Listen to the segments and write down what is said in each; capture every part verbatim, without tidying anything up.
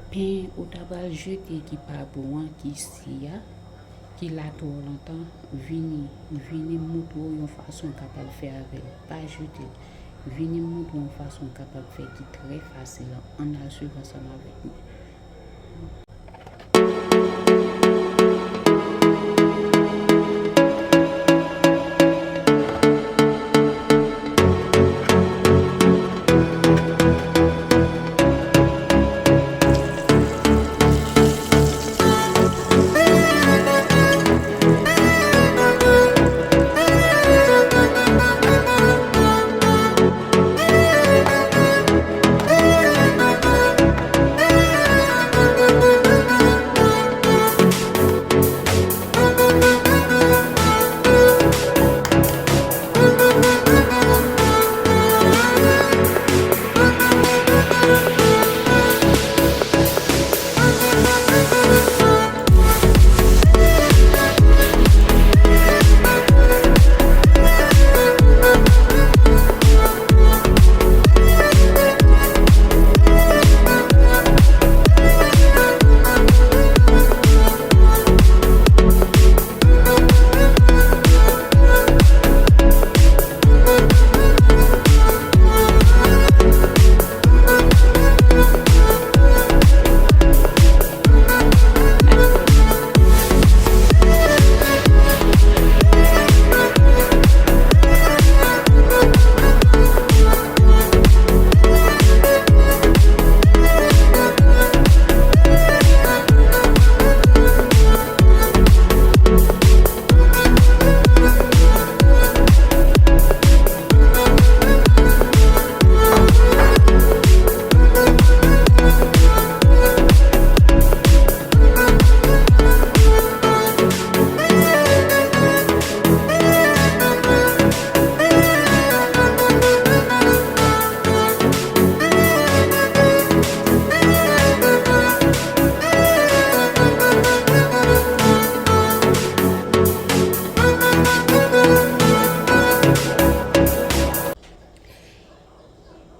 Pen ou ta pral jete ki pa bon an, ki si a, ki la twò lontan, vini, vini m montre w yon fason w kapab fè avè l. Pa jete l. Vini m montre w yon fason w kapab fè ki trè fasil. Ann al swiv ansanm avèk mwen.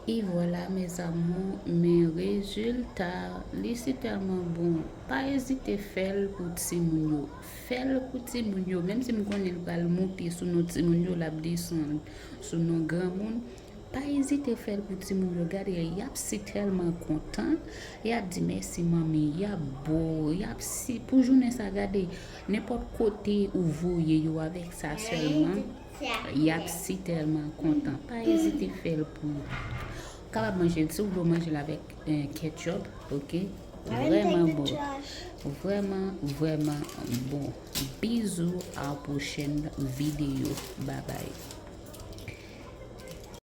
E vwala, mes amours, men rezilta, li si tèlman bon. Pa ezite fè l pou timoun yo. Fè l pou timoun yo. Menm si m konnen l pral monte sou non timoun yo, l ap desann sou non granmoun, pa ezite fè l pou timoun yo. Gade, y ap si tèlman kontan. Y ap di, "Mèsi, manmi." Y ap bo, y ap si. Pou jounen sa, gade, nenpòt kote ou voye yo avèk sa sèlman, y ap si tèlman kontan. Pa ezite fè l pou yo. Ou kapab manje l si w vle w manje l avèk, eh, ketchup, oke? Vrèman bon. Vrèman, vrèman bon. Bizou, à la prochaine vidéo. Bye bye.